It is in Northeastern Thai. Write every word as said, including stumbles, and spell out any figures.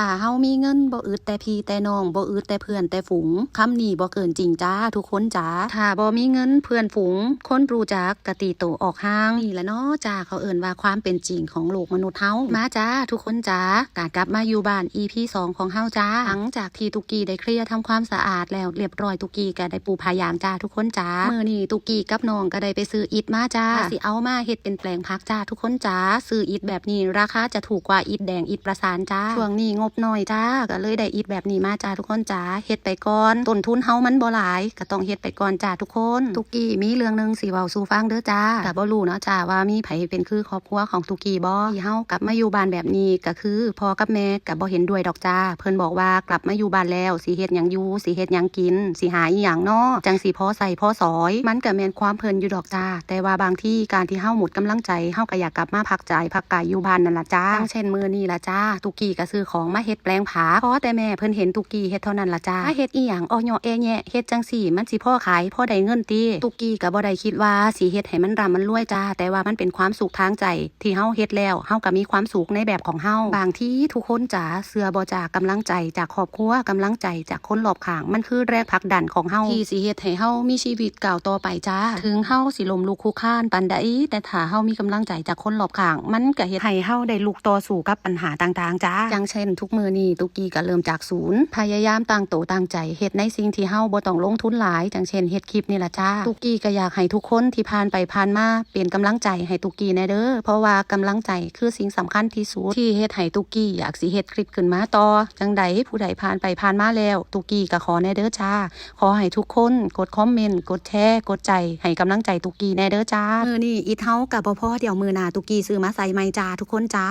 ถ้าเฮามีเงินบ่อึดแต่พี่แต่น้อง บ่อึดแต่เพื่อนแต่ฝูง คำนี้บ่เกินจริงจ้าทุกคนจ๋า ถ้าบ่มีเงินเพื่อนฝูง คนรู้จักก็ตีโตออกห่าง นี่แหละเนาะจ้า เขาเอิ้นว่าความเป็นจริงของโลกมนุษย์เฮา มาจ้าทุกคนจ๋า การกลับมาอยู่บ้าน อีพี สองของเฮาจ้า หลังจากที่ตุ๊กกี้ได้เคลียร์ทำความสะอาดแล้วเรียบร้อย ตุ๊กกี้ก็ได้ปูผ้ายางจ้าทุกคนจ๋า มื้อนี้ตุ๊กกี้กับน้องก็ได้ไปซื้ออิฐมาจ้า ว่าสิเอามาเฮ็ดเป็นแปลงผักจ้าทุกคนจ๋า ซื้ออิฐแบบนี้ราคาจะถูกกว่าอิฐแดงอิฐประสานจ้า ช่วงนี้งบน้อยจ้า ก็เลยได้อิฐแบบนี้มาจ้าทุกคนจ๋า เฮ็ดไปก่อน ต้นทุนเฮามันบ่หลาย ก็ต้องเฮ็ดไปก่อนจ้าทุกคน ตุ๊กกี้มีเรื่องหนึ่งสิเว้าสู่ฟังเด้อจ้า ก็บ่รู้เนาะจ้าว่ามีไผเป็นคือครอบครัวของตุ๊กกี้บ่ ที่เฮากลับมาอยู่บ้านแบบนี้ก็คือพ่อกับแม่ก็บ่เห็นด้วยดอกจ้า เพิ่นบอกว่ากลับมาอยู่บ้านแล้วสิเฮ็ดหยังอยู่ สิเฮ็ดหยังกิน สิหาอิหยังเนาะ จั่งสิพอใช้พอสอย มันก็แม่นความเพิ่นอยู่ดอกจ้า แต่ว่าบางทีการที่เฮาหมดกำลังใจ เฮาก็อยากกลับมาพักใจพักกายอยู่บ้านนั่นล่ะจ้า อย่างเช่นมื้อนี้ล่ะจ้า ตุ๊กกี้ก็ซื้อของมาเฮ็ดแปลงผัก พอแต่แม่เพิ่นเห็นตุ๊กกี้เฮ็ดเท่านั้นล่ะจ้า มาเฮ็ดอิหยังอ้อเหยาะแอแยะ เฮ็ดจั่งซี้มันสิพอขาย พอได้เงินติ ตุ๊กกี้ก็บ่ได้คิดว่าสิเฮ็ดให้มันร่ำมันรวยจ้า แต่ว่ามันเป็นความสุขทางใจ ที่เฮาเฮ็ดแล้ว เฮาก็มีความสุขในแบบของเฮา บางทีทุกคนจ๋า เชื่อบ่จ้า กำลังใจจากครอบครัว กำลังใจจากคนรอบข้าง มันคือแรงผลักดันของเฮา ที่สิเฮ็ดให้เฮามีชีวิตก้าวต่อไปจ้า ถึงเฮาสิล้มลุกคลุกคลานปานใด แต่ถ้าเฮามีกำลังใจจากคนรอบข้าง มันก็เฮ็ดให้เฮาได้ลุกต่อสู้กับปัญหาต่างๆจ้า อย่างเช่นทุกมื้อนี้ตุ๊กกี้ก็เริ่มจากศูนย์ พยายามตั้งโตตั้งใจเฮ็ดในสิ่งที่เฮาบ่ต้องลงทุนหลาย อย่างเช่นเฮ็ดคลิปนี่ล่ะจ้า ตุ๊กกี้ก็อยากให้ทุกคนที่ผ่านไปผ่านมาเป็นกำลังใจให้ตุ๊กกี้แน่เด้อ เพราะว่ากำลังใจคือสิ่งสำคัญที่สุด ที่เฮ็ดให้ตุ๊กกี้อยากสิเฮ็ดคลิปขึ้นมาต่อ จั่งใดผู้ใดผ่านไปผ่านมาแล้ว ตุ๊กกี้ก็ขอแน่เด้อจ้า ขอให้ทุกคนกดคอมเมนต์ กดแชร์ กดใจ ให้กำลังใจตุ๊กกี้แน่เด้อจ้า มื้อนี้อิฐเฮาก็บ่พอ เดี๋ยวมื้อหน้าตุ๊กกี้ซื้อมาใส่ใหม่จ้าทุกคนจ้า